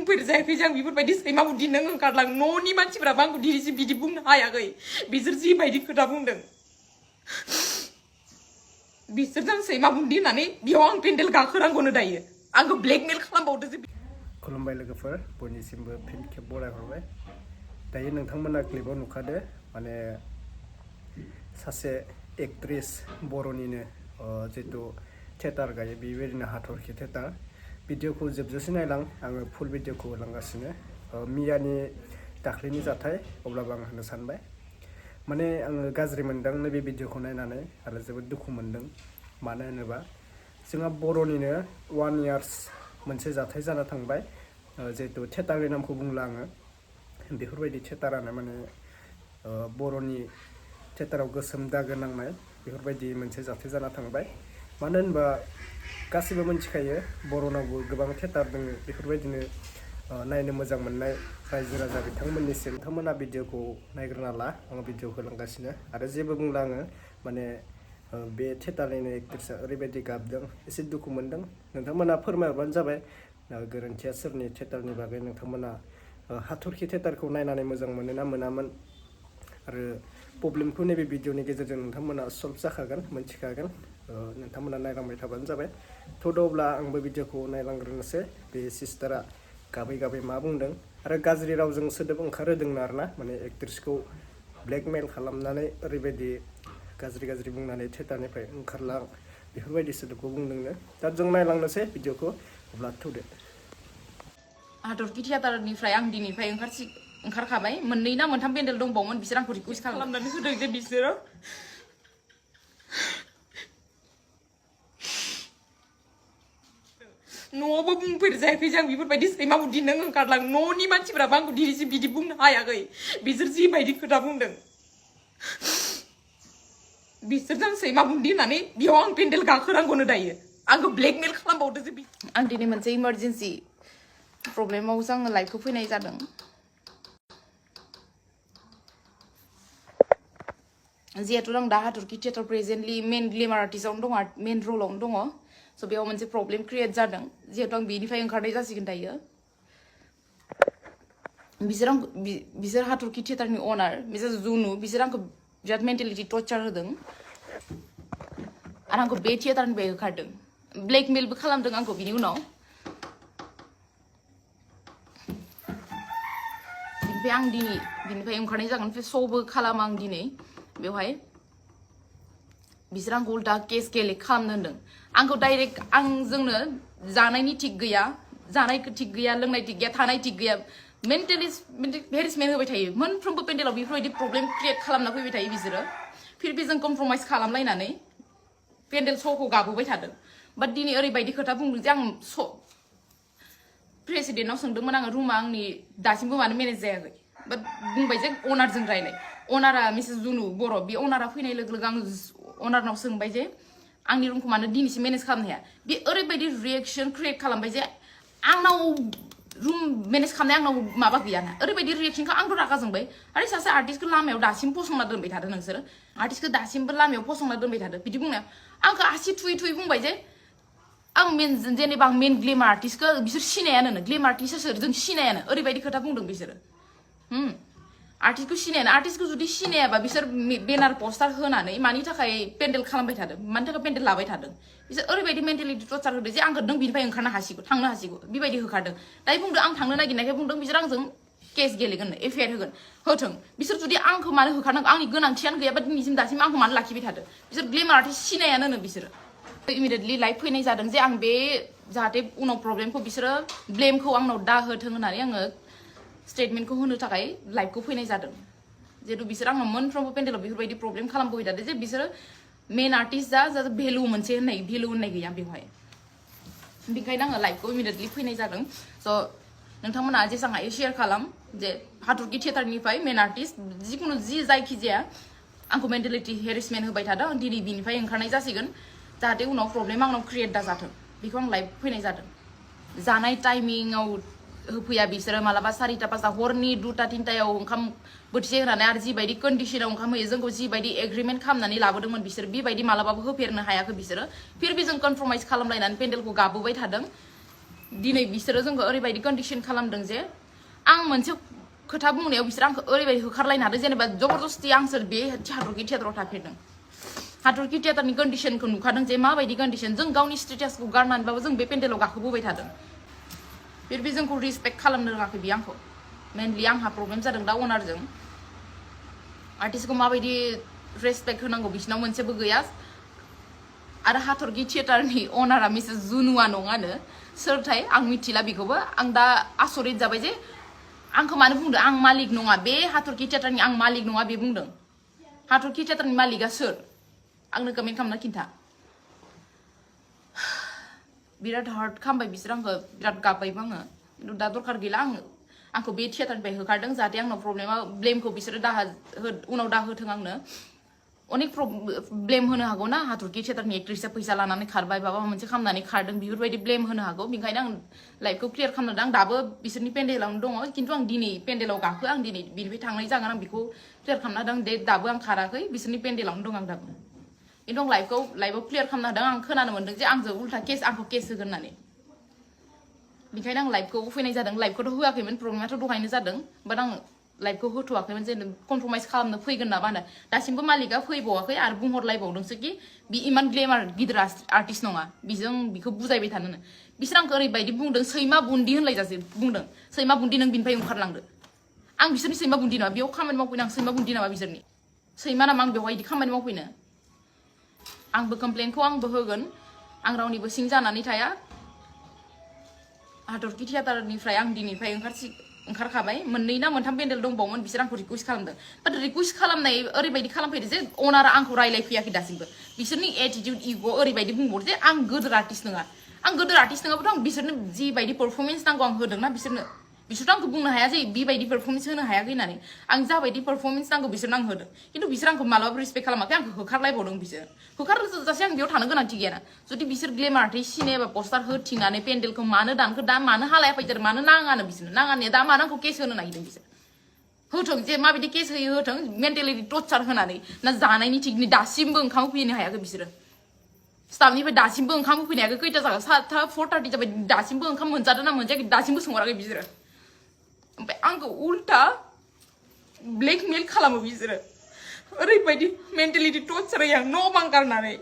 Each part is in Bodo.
बुंफेर जायाखै जों बेफोरबायदि सैमा बुदि नों ओंखारलां न'नि मानसिफोराबो आंखौ दिनैसिम बिदि बुंनो हायाखै बिसोर जिबायदि खोथा बुंदों बिसोरजों सैमा बुदि होननानै बेयाव आं पेन्डेल गाखोनांगौनो दायो आंखौ ब्लेकमेल खालामबावदो जे खुलुमबाय लोगोफोर बयनिसिमबो फिन खेब बरायहरबाय दायो नोंथांमोना क्लिपाव नुखादो माने सासे एक्ट्रेस बर'निनो जितु थिएटार गायो बेबायदिनो हाथरखि थिएटार भिडिअखौ जोबजासे नायलां आङो फुल भिडिअखौ होलांगासिनो मियानि दाख्लैनि जाथाय अब्लाबो आं होनो सानबाय माने आङो गाज्रि मोनदों नैबे भिडिअखौ नायनानै आरो जोबोद दुखु मोनदों मानो होनोबा जोंहा बर'निनो 1 इयार्स मोनसे जाथाय जाना थांबाय जिहेतु थिएटारनि नामखौ बुंला आङो बेफोरबायदि थिएटारानो माने बर'नि थिएटाराव गोसोम दागो नांनाय बेफोरबायदि मोनसे जाथाय जाना थांबाय मानो होनबा गासिबो मिथिखायो बर'नावबो गोबां थिएटार दङ बेफोरबायदिनो नायनो मोजां मोननाय रायजो राजा बिथांमोननिसिम नोंथांमोना भिडिअखौ नायग्रोना ला आं भिडिअखौ होलांगासिनो आरो जेबो बुंला आङो माने बे थिएटारनिनो एक्ट्रेसआ ओरैबायदि गाबदों एसे दुखु मोनदों नोंथांमोना फोरमायहरबानो जाबाय गोरोन्थिया सोरनि थिएटारनि बागै नोंथांमोना हाथरखि थिएटारखौ नायनानै मोजां मोनो ना मोनामोन आरो प्रब्लेमखौ नैबे भिडिअनि गेजेरजों नोंथांमोना सल्भ जाखागोन मोनथिखागोन नोंथांमोना नायलांबाय थाबानो जाबाय थ' अब्ला आंबो भिडिअखौ नायलांग्रोनोसै बे सिस्टारा गाबै गाबै मा बुंदों आरो गाज्रि रावजों सोदोब ओंखारहोदोंनो आरोना माने एक्ट्रेसखौ ब्लेकमेल खालामनानै ओरैबायदि गाज्रि बुंनानै थिएटारनिफ्राय ओंखारलां बेफोरबायदि सोदोबखौ बुंदोंनो दा जों नायलांनोसै भिडिअखौ अब्ला थौदो हाथरखि थिएटारनिफ्राय आं दिनैफ्राय ओंखारखाबाय मोननै ना मोनथाम पेन्डेल दंबावोमोन बिसोर आंखौ रिकुवेस्ट खालामनानै होदों जे बिसोरो न'आवबो बुंफेर जायाखै जों बेफोरबायदि सैमा बुदि नों ओंखारलां न'नि मानसिफोराबो आंखौ दिनैसिम बिदि बुंनो हायाखै बिसोर जिबायदि खोथा बुंदों बिसोरजों सैमा बुदि होननानै बेयाव आं पेन्डेल गाखोनांगौनो दायो आंखौ ब्लेकमेल खालामबावदो जे आं दिनै मोनसे इमारजेन्सि प्रब्लेमावसो आङो लाइफखौ फैनाय जादों जिहेतु आं दा हाथरखि थिएटार प्रेजेन्टलि मेन ग्लेमार आर्टिस्टआवनो दङ मेन रलावनो दङ स' बेयाव मोनसे प्रब्लेम क्रिएट जादों जिहेतु आं बेनिफ्राय ओंखारनाय जासिगोन दायो बिसोर हाथरखि थिएटारनि अनार मिसेस जुनु बिसोर आंखौ बिराद मेन्टेलिटि टर्चार होदों आरो आंखौ बे थिएटारनिफ्राय होखारदों ब्लेकमेलबो खालामदों आंखौ बिनि उनाव बिनिफ्राय आं दिनै बिनिफ्राय ओंखारनाय जागोन श'बो खालामा आं दिनै बेवहाय बिसोर आंखौ उल्टा केस खालामनो होनदों आंखौ डाइरेक्ट जोंनो जानायनि थिग गैया लोंनाय थिग गैया थानाय थिग गैया मेन्टेलि हेरेसमेन्ट होबाय थायो मोनफ्रोमबो पेन्डेलाव बेफोरबायदि प्रब्लेम क्रिएट खालामना फैबाय थायो बिसोरो फिर जों कमप्रमाइज खालामलायनानै पेन्डेल श'खौ गाबोबाय थादों बाट दिनै ओरैबायदि खोथा बुंदों जे आं प्रेसिडेन्टनाव सोंदोंमोन आङो रुमा आंनि दासिमबो मानो मेनेज जायाखै बाट बुंबाय जे अनारजों रायलाय अनारा मिसेस जुनु बर' बे अनारा फैनाय लोगो लोगो आं अनारनाव सोंबाय जे आंनि रुमखौ मानो दिनैसिम मेनेज खालामनो हाया बे ओरैबायदि रिएक्सन क्रिएट खालामबाय जे आंनाव रुम मेनेज खालामनाय आंनाव माबा गैयाना ओरैबायदि रिएक्सनखौ आंथ' रागा जोंबाय आरो सासे आर्टिस्टखौ लामायाव दासिम फसंना दोनबाय थादों नोंसोरो आर्टिस्टखौ दासिमबो लामायाव फसंना दोनबाय थादों बिदि बुंनायाव आंखौ आसि थुयै बुंबाय जे आं जेनेबा आं मेन ग्लेमार आर्टिस्टखौ बिसोर सिनायानो ग्लेमार आर्टिस्टआ सोर जों सिनायानो ओरैबायदि खोथा बुंदों बिसोरो आर्टिस्टखौ सिनायानो आर्टिस्टखौ जुदि सिनायाबा बिसोर बेनार पस्टार होनानै मानि थाखाय पेन्डेल खालामबाय थादों मानि थाखाय पेन्डेल लाबाय थादों बिसोर ओरैबायदि मेन्टेलिटि टर्चार होदों जे आंखौ नों बिनिफ्राय ओंखारनो हासिगौ थांनो हासिगौ बेबायदि होखारदों दायो बुंदों आं थांनो नागिरनायखाय बुंदों बिसोर आंजों केस गेलेगोन एफआइआर होगोन होथों बिसोर जुदि आंखौ मानो होखारनांगौ आंनि गोनांथियानो गैयाबा दिनैसिम दासिम आंखौ मानो लाखिबाय थादों बिसोर ग्लेमार आर्टिस्ट सिनायानो बिसोरो इमिडियेटलि लाइफ फैनाय जादों जे आं बे जाहाथे उनाव प्रब्लेमखौ बिसोरो ब्लेमखौ आंनाव दा होथों होननानै आङो स्टेटमेन्टखौ होनो थाखाय लाइफखौ फैनाय जादों जिहेतु बिसोर आंनाव मोनफ्रोमबो पेन्डेलाव बेफोरबायदि प्रब्लेम खालामबोबाय थादों जे बिसोरो मेन आर्टिस्ट जा भेलु मोनसे भेलु होननाय गैया बेवहाय बेखायनो आङो लाइफखौ इमिडियेटलि फैनाय जादों स' नोंथांमोना जेसां हायो शेयार खालाम जे हाथरखि थिएटारनिफ्राय मेन आर्टिस्ट जिखुनु जायखिजाया आंखौ मेन्टेलिटि हेरेसमेन्ट होबाय थादों दिनै बिनिफ्राय ओंखारनाय जासिगोन जाहाथे उनाव प्रब्लेम आंनाव क्रिएट दा जाथों बेखौ आं लाइफ फैनाय जादों जानाय टाइमिंआव होफैया बिसोरो मालाबा 4टा 5टा हरनि 2टा 3टायाव ओंखाम बोथिसे होनानै आरो जिबायदि कन्डिशनाव ओंखाम होयो जोंखौ जिबायदि एग्रिमेन्ट खालामनानै लाबोदोंमोन बिसोर बेबायदि मालाबाबो होफेरनो हायाखै बिसोरो फिर जों कमप्रमाइज खालामलायनानै पेन्डेलखौ गाबोबाय थादों दिनै बिसोरो जोंखौ ओरैबायदि कन्डिशन खालामदों जे आं मोनसे खोथा बुंनायाव बिसोर आंखौ ओरैबायदि होखारलायनो हादों जेनेबा जबरदस्ति आंसोर बे हाथरखि थियेटाराव थाफेरदों हाथरखि थियेटारनि कन्डिशनखौ नुखादों जे माबायदि कन्डिशन जों गावनि स्टेटासखौ गारनानैबाबो जों बे पेन्डेलाव गाखोबोबाय थादों बे जोंखौ रिसपेक्ट खालामनो रोङाखै बे आंखौ मेनलि आंहा प्रब्लेम जादों दा अनारजों आर्टिस्टखौ माबायदि रेसपेक्ट होनांगौ बिसिनाव मोनसेबो गैया आरो हाथरखि थियेटारनि अनारा मिसेस जुनुआ नङानो सोरथाय आं मिथिला बेखौबो आं दा आसरित जाबाय जे आंखौ मानो बुंदों आं मालिक नङा बे हाथरखि थियेटारनि आं मालिक नङा बे बुंदों हाथरखि थियेटारनि मालिकआ सोर आंनो कमेन्ट खालामना खिन्था बिराद हार्ट खालामबाय बिसोर आंखौ बिराद गाबबायबो आङो खिन्थु दा दरकार गैला आंखौ बे थियेटारनिफ्राय होखारदों जाहाथे आंनाव प्रब्लेमा ब्लेमखौ बिसोरो उनाव दा होथों आंनो अनेक ब्लेम होनो हागौ ना हाथरखि थियेटारनि एक्ट्रेसआ फैसा लानानै खारबाय माबा मोनसे खालामनानै खारदों बेफोरबायदि ब्लेम होनो हागौ बेनिखायनो आं लाइफखौ क्लियार खालामदों आं दाबो बिसोरनि पेन्डेलावनो दङ खिन्थु आं दिनै पेन्डेलाव गाखो आं दिनै बिनिफ्राय थांनाय जागोन आं बेखौ क्लियार खालामना होदों दे दाबो आं खाराखै बिसोरनि पेन्डेलावनो दं आं दाबो खिन्थु आं लाइफआव क्लियार खालामना होदों आं खोनानो मोन्दों जे आंजों उल्था आंखौ केस होगोन होननानै बेनिखायनो आं लाइफखौ फैनाय जादों लाइफखौथ' होआखैमोन प्रब्लेमाथ' दहायनो जादों बाट आं लाइफखौ होथ'वाखैमोन जे कमप्रमाइज खालामनो फैगोन ना मा होनो दासिमबो मालिकआ फैबावाखै आरो बुंहरलायबावदोंसो कि बि इमान ग्लेमार गिदिर आर्टिस्ट नङा बिजों बिखौ बुजायबाय थानो बिसोर आंखौ ओरैबायदि बुंदों सैमा बुन्दि होनलायजासे बुंदों सैमा बुन्दि नों बिनिफ्राय ओंखारलांदो आं बिसोरनि सैमा बुन्दि नङा बेयाव खामानि मावफैनो आं सैमा बुन्दि नामा बिसोरनि सैमा नामा आं बेवहाय बिदि खामानि मावफैनो आंबो कमप्लेनखौ आंबो होगोन आं रावनिबो सिं जानानै थाया हाथरखि थियेटारनिफ्राय आं दिनैनिफ्राय ओंखारखाबाय मोननै ना मोनथाम पेन्डेल दंबावोमोन बिसोर आंखौ रिकुवेस्ट खालामदों बाट रिकुवेस्ट खालामनाय ओरैबायदि खालामफैदो जे अनारा आंखौ रायलायफैयाखै दासिमबो बिसोरनि एटिटिउड इग' ओरैबायदि बुंबावो जे आं गोदोर आर्टिस्ट नङा आं गोदोर आर्टिस्ट नङाबाथ' आं बिसोरनो जिबायदि पारफरमेन्स नांगौ आं होदोंना बिसोरथ' आंखौ बुंनो हाया जे बेबायदि पारफरमेन्स होनो हायाखै होननानै आं जाबायदि पारफरमेन्स नांगौ बिसोरनो आं होदों खिन्थु बिसोर आंखौ मालाबाबो रिसपेक्ट खालामाखै आंखौ होखारलायबावदों बिसोर होखारजासे आं बेयाव थानो गोनांथि गैयाना जुदि बिसोर ग्लेमार आर्टिस्ट सिने एबा पस्टार होथिंनानै पेन्डेलखौ मानो दानखो दा मानो हालाया फैथारो मानो नाङानो बिसोरनो नाङानो दा मानो आंखौ केस होनो नागिरदों बिसोर होथों जे माबायदि केस होयो होथों मेन्टेलिटि टर्चार होनानै ना जानायनि थिगनि दासिमबो ओंखाम होफैनो हायाखै बिसोरो स्टाफनिफ्राय दासिमबो ओंखाम होफैनो हायाखै खैथा जागोन 4:30 जाबाय दासिमबो ओंखाम मोनजादों ना मोनजायाखै दासिमबो सोंहराखै बिसोरो ओमफ्राय आंखौ उल्टा ब्लेकमेल खालामो बिसोरो ओरैबायदि मेन्टेलिटि टर्चार होयो आं न' बां गारनानै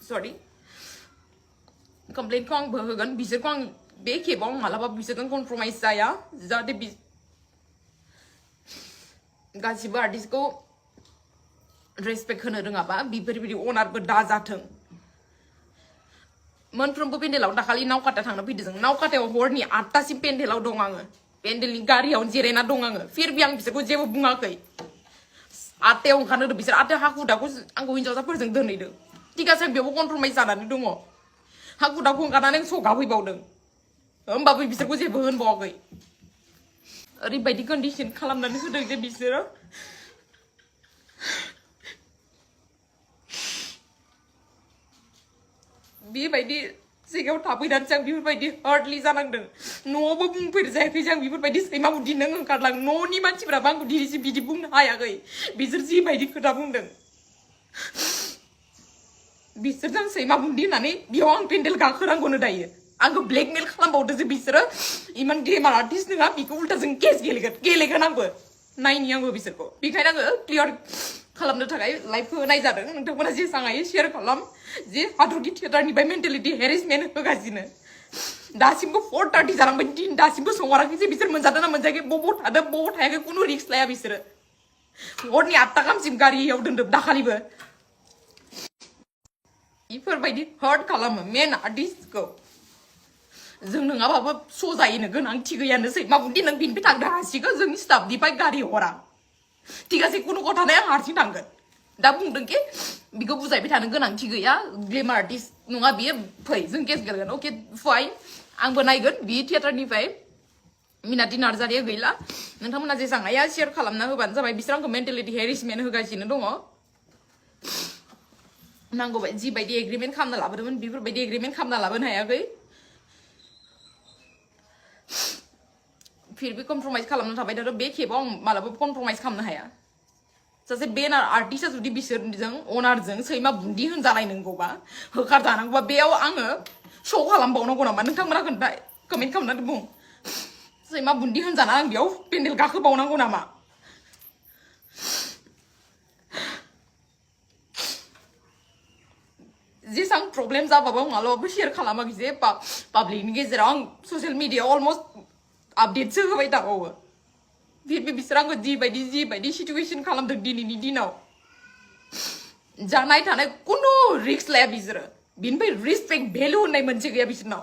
सरी कमप्लेनखौ आंबो होगोन बिसोरखौ आं बे खेबाव मालाबा बिसोरजों कमप्रमाइज जाया जाहाथे गासिबो आर्टिस्टखौ रेसपेक्ट होनो रोङाबा बेफोरबायदि अनारबो दाजाथों मोनफ्रोमबो पेन्डेलाव दाखालि नावकाटा थांनो फैदों जों नावकाटायाव हरनि 8टासिम पेन्डेलाव दं आङो पेन्डेलनि गारियावनो जिरायना दं आङो फिरबि आं बिसोरखौ जेबो बुङाखै 8टायाव ओंखारनो होदों बिसोर 8टायाव हाखु दाखु आंखौ हिन्जावसाफोरजों दोनहैदों थिगासे आं बेयावबो कमप्रमाइज जानानै दङ हाखु दाखु ओंखारनानै सगाफैबावदों होमबाबो बिसोरखौ जेबो होनबावाखै ओरैबायदि कन्डिशन खालामनानै होदों जे बिसोरो बेबायदि जायगायाव थाफैनानैसो आं बेफोरबायदि हार्डलि जानांदों न'आवबो बुंफेरजायाखै जे आं बेफोरबायदि सैमा बुदि नों ओंखारलां न'नि मानसिफोराबो आंखौ दिनैसिम बिदि बुंनो हायाखै बिसोर जिबायदि खोथा बुंदों बिसोरजों सैमा बुन्दि होननानै बेयाव आं पेन्डेल गाखोनांगौनो दायो आंखौ ब्लेकमेल खालामबावदो जे बिसोरो इमान ग्लेमार आर्टिस्ट नङा बेखौ उल्टा जों केस गेलेगोन आंबो नायनि आंबो बिसोरखौ बेखायनो आङो क्लियार खालामनो थाखाय लाइभखौ होनाय जादों नोंथांमोना जेसां हायो शेयार खालाम जे हाथरखि थियेटारनिफ्राय मेन्टेलिटि हेरेसमेन्ट होगासिनो दासिमबो 4:30 जालांबाय दिन दासिमबो सोंहराखै जे बिसोर मोनजादों ना मोनजायाखै बबाव थादों बबाव थायाखै खुनु रिक्स लाया बिसोरो हरनि 8टा गाहामसिम गारियाव दोनदों दाखालिबो बेफोरबायदि हार्ट खालामो मेन आर्टिस्टखौ जों नङाबाबो सजायनो गोनांथि गैयानोसै माबुदि नों बिनिफ्राय थांनो हासिगोन जोंनि स्टाफनिफ्राय गारि हरा थिगासे खुनु खोथानाय आं हारसिं थांगोन दा बुंदों कि बिखौ बुजायबाय थानो गोनांथि गैया ग्लेमार आर्टिस्ट नङा बियो फै जों केस गेलेगोन अके फाइन आंबो नायगोन बि थियेटारनिफ्राय मिनाति नार्जारिया गैला नोंथांमोना जेसां हाया शेयार खालामना होबानो जाबाय बिसोर आंखौ मेन्टेलिटि हेरेसमेन्ट होगासिनो दङ नांगौ जिबायदि एग्रिमेन्ट खालामना लाबोदोंमोन बेफोरबायदि एग्रिमेन्ट खालामना लाबोनो हायाखै फिरबि कमप्रमाइज खालामनो थाबाय थारो बे खेबाव आं मालाबाबो कमप्रमाइज खालामनो हाया सासे बेनार आर्टिस्टआ जुदि बिसोरजों अनारजों सैमा बुन्दि होनजालायनांगौबा होखारजानांगौबा बेयाव आङो शौ खालामबावनांगौ नामा नोंथांमोना खोन्था कमेन्ट खालामनानै बुं सैमा बुन्दि होनजाना आं बेयाव पेन्डेल गाखोबावनांगौ नामा जेसां प्रब्लेम जाबाबो आं मालाबाबो शेयार खालामाखै जे पाब्लिकनि गेजेराव आं ससियेल मिडियायाव अलमस्ट आपडेटसो होबाय थाबावो बिसोर आंखौ जिबायदि सिचुवेशन खालामदों दिनैनि दिनाव जानाय थानाय कुनु रिस्क लाया बिसोरो बिनिफ्राय रिसपेक्ट भेलु होननाय मोनसे गैया बिसोरनाव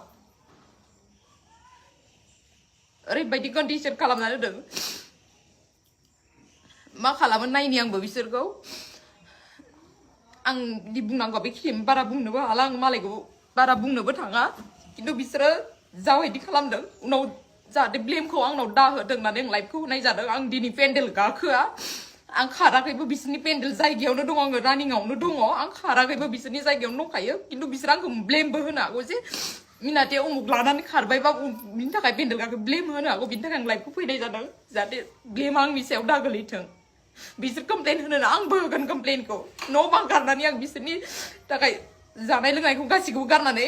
ओरैबायदि कन्डिशन खालामना होदों मा खालामो नायनि आंबो बिसोरखौ आं बिदि बुंनांगौ बे बारा बुंनोबो हाला आं मालायखौ बारा बुंनोबो थाङा खिन्थु बिसोरो जाबायदि खालामदों उनाव जाहाथे ब्लेमखौ आंनाव दाहोथों होननानै आं लाइफखौ होनाय जादों आं दिनै पेन्डेल गाखोआ आं खाराखैबो बिसोरनि पेन्डेल जायगायावनो दङ आङो रानिंआवनो दङ आं खाराखैबो बिसोरनि जायगायावनो दंखायो खिन्थु बिसोर आंखौ ब्लेमबो होनो हागौ जे मिनाते उमुक लानानै खारबायबा बिनि थाखाय पेन्डेल गाखो ब्लेम होनो हागौ बिनि थाखाय आं लाइफखौ फैनाय जादों जाहाथे ब्लेमा आंनि सायाव दागोलैथों बिसोर कमप्लेन होनो आंबो होगोन कमप्लेनखौ न' बां गारनानै आं बिसोरनि थाखाय जानाय लोंनायखौ गासिखौबो गारनानै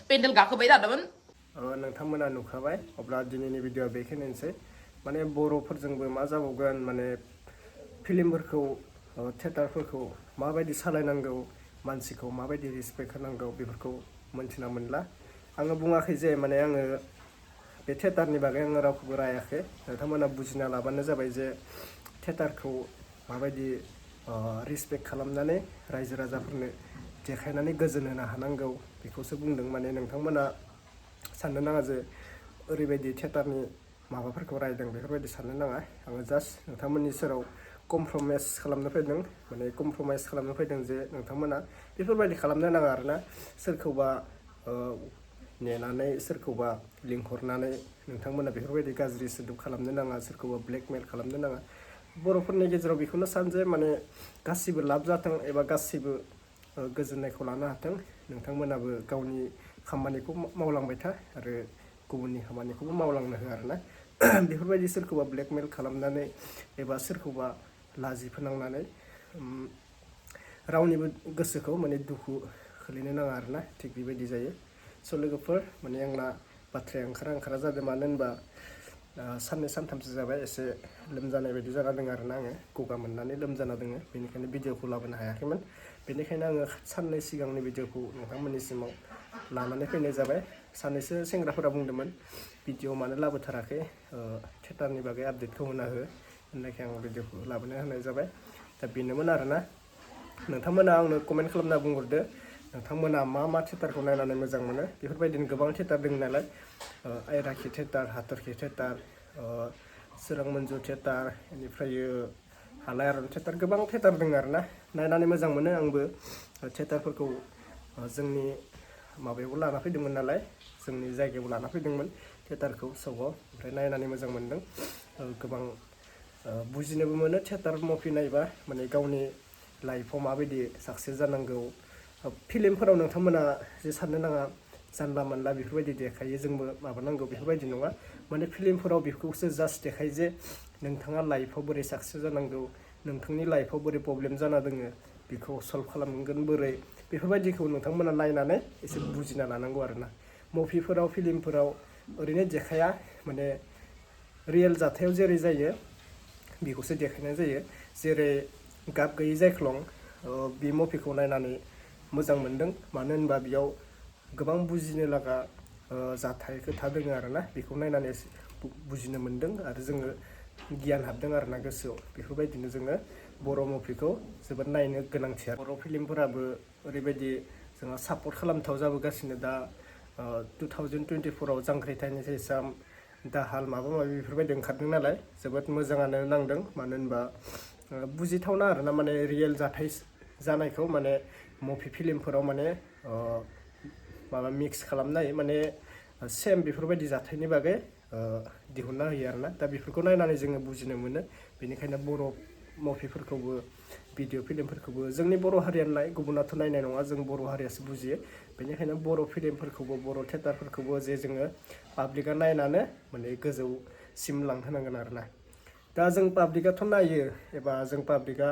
पेन्डेल गाखोबाय थादोंमोन नोंथांमोना नुखाबाय अब्ला दिनैनि भिडिअआ बेखिनियानोसै माने बर'फोरजोंबो मा जाबावगोन माने फिल्मफोरखौ थियेटारफोरखौ माबायदि सालायनांगौ मानसिखौ माबायदि रिसपेक्ट होनांगौ बेफोरखौ मोनथिना मोनला आङो बुङाखै जे माने आङो बे थियेटारनि बागै आङो रावखौबो रायाखै नोंथांमोना बुजिना लाबानो जाबाय जे थियेटारखौ माबायदि रिसपेक्ट खालामनानै रायजो राजाफोरनो देखायनानै गोजोन होनो हानांगौ बेखौसो बुंदों माने नोंथांमोना साननो नाङा जे ओरैबायदि थियेटारनि माबाफोरखौ रायदों बेफोरबायदि साननो नाङा आङो जास्ट नोंथांमोननि सेराव कमप्रमाइज खालामनो फैदों माने कमप्रमाइज खालामनो फैदों जे नोंथांमोना बेफोरबायदि खालामनो नाङा आरोना सोरखौबा नेनानै सोरखौबा लिंहरनानै नोंथांमोना बेफोरबायदि गाज्रि सोदोब खालामनो नाङा सोरखौबा ब्लेकमेल खालामनो नाङा बर'फोरनि गेजेराव बेखौनो सान जे माने गासिबो लाब जाथों एबा गासिबो गोजोननायखौ लानो हाथों नोंथांमोनाबो गावनि खामानिखौ मावलांबाय था आरो गुबुननि खामानिखौबो मावलांनो हो आरोना बेफोरबायदि सोरखौबा ब्लेकमेल खालामनानै एबा सोरखौबा लाजि फोनांनानै रावनिबो गोसोखौ माने दुखु खोलैनो नाङा आरोना थिग बेबायदि जायो स' लोगोफोर माने आंना बाथ्राया ओंखारा जादों मानो होनबा साननै सानथामसो जाबाय एसे लोमजानाय बायदि जाना दङ आरोना आङो गगा मोननानै लोमजाना दङ बेनिखायनो भिडिअखौ लाबोनो हायाखैमोन बेनिखायनो आङो साननै सिगांनि भिडिअखौ नोंथांमोननिसिमाव लानानै फैनाय जाबाय सानैसो सेंग्राफोरा बुंदोंमोन भिडिअ मानो लाबोथाराखै थियेटारनि बागै आपडेटखौ होना हो होननायखाय आं भिडिअखौ लाबोनो होनाय जाबाय दा बेनोमोन आरोना नोंथांमोना आंनो कमेन्ट खालामना बुंहरदो नोंथांमोना मा थियेटारखौ नायनानै मोजां मोनो बेफोरबायदिनो गोबां थियेटार दङ नालाय आयराखि थियेटार हाथरखि थियेटार सोरां मन्जु थियेटार बेनिफ्राय आलायारन थियेटार गोबां थियेटार दङ आरोना नायनानै मोजां मोनो आंबो थियेटारफोरखौ जोंनि माबायावबो लाना फैदोंमोन नालाय जोंनि जायगायाव लाना फैदोंमोन थियेटारखौ सगाव ओमफ्राय नायनानै मोजां मोनदों गोबां बुजिनोबो मोनो थियेटार मुभि नायबा माने गावनि लाइफआव माबायदि साक्सेस जानांगौ फिल्मफोराव नोंथांमोना जे साननो नाङा जानला मोनला बेफोरबायदि देखायो जोंबो माबानांगौ बेफोरबायदि नङा माने फिल्मफोराव बेखौसो जास्ट देखायो जे नोंथाङा लाइफआव बोरै साक्सेस जानांगौ नोंथांनि लाइफआव बोरै प्रब्लेम जाना दोङो बेखौ सल्भ खालामगोन बोरै बेफोरबायदिखौ नोंथांमोना नायनानै एसे बुजिना लानांगौ आरोना मुभिफोराव फिल्मफोराव ओरैनो देखाया माने रियेल जाथायाव जेरै जायो बेखौसो देखायनाय जायो जेरै गाब गैयै जायख्लं बे मुभिखौ नायनानै मोजां मोनदों मानो होनबा बेयाव गोबां बुजिनो लागा जाथाय खोथा दङ आरोना बेखौ नायनानै बुजिनो मोनदों आरो जोङो गियान हाबदों आरोना गोसोआव बेफोरबायदिनो जोङो बर' मुभिखौ जोबोद नायनो गोनांथि आरो बर' फिल्मफोराबो ओरैबायदि जोंहा सापर्ट खालामथाव जाबोगासिनो दा 2024आव जांख्रिथायनि हिसाब दाहाल माबा माबि बेफोरबायदि ओंखारदों नालाय जोबोद मोजाङानो नांदों मानो होनबा बुजिथावना आरोना माने रियेल जाथाय जानायखौ माने मुभि फिल्मफोराव माने माबा मिक्स खालामनाय माने सेम बेफोरबायदि जाथायनि बागै दिहुनना होयो आरोना दा बेफोरखौ नायनानै जोङो बुजिनो मोनो बेनिखायनो बर' मुभिफोरखौबो भिडिअ फिल्मफोरखौबो जोंनि बर' हारियालाय गुबुनाथ' नायनाय नङा जों बर' हारियासो बुजियो बेनिखायनो बर' फिल्मफोरखौबो बर' थियेटारफोरखौबो जे जोङो पाब्लिकआ नायनानै माने गोजौसिम लांहोनांगोन आरोना दा जों पाब्लिकआथ' नायो एबा जों पाब्लिकआ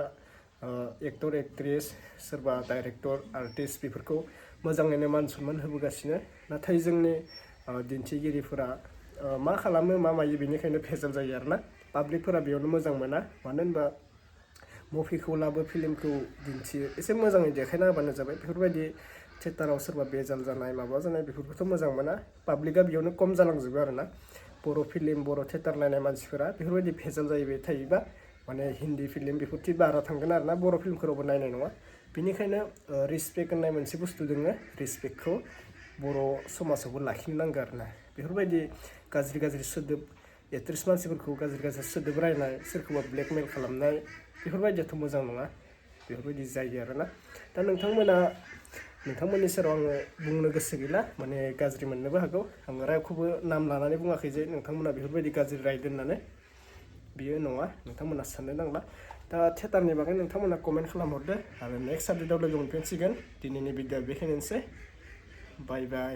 एक्टर एक्ट्रेस सोरबा डाइरेक्टर आर्टिस्ट बेफोरखौ मोजाङैनो मान सनमान होबोगासिनो नाथाय जोंनि दिन्थिगिरिफोरा मा खालामो मा मायो बेनिखायनो भेजाल जायो आरोना पाब्लिकफोरा बेयावनो मोजां मोना मानो होनबा मुभिखौ लाबो फिल्मखौ दिन्थियो एसे मोजाङै देखायना होबानो जाबाय बेफोरबायदि थियेटाराव सोरबा बेजाल जानाय माबा जानाय बेफोरखौथ' मोजां मोना पाब्लिकआ बेयावनो खम जालांजोबो आरोना बर' फिल्म बर' थियेटार नायनाय मानसिफोरा बेफोरबायदि भेजाल जाहैबाय थायोबा माने हिन्दी फिल्म बेफोरथि बारा थांगोन आरोना बर' फिल्मफोरावबो नायनाय नङा बेनिखायनो रिसपेक्ट होननाय मोनसे बुस्थु दोङो रिसपेक्टखौ बर' समाजावबो लाखिनो नांगौ आरोना बेफोरबायदि गाज्रि गाज्रि सोदोब एक्ट्रेस मानसिफोरखौ गाज्रि गाज्रि सोदोब रायनाय सोरखौबा ब्लेकमेल खालामनाय बेफोरबायदियाथ' मोजां नङा बेफोरबायदि जायो आरोना दा नोंथांमोननि सेराव आङो बुंनो गोसो गैला माने गाज्रि मोननोबो हागौ आङो रावखौबो नाम लानानै बुङाखै जे नोंथांमोना बेफोरबायदि गाज्रि रायदो होननानै बियो नङा नोंथांमोना साननो नांला दा थियेटारनि बागै नोंथांमोना कमेन्ट खालामहरदो आरो नेक्स्ट आपडेटआव लोगो मोनफिनसिगोन दिनैनि भिडिअ बेखिनियानोसै बाय बाय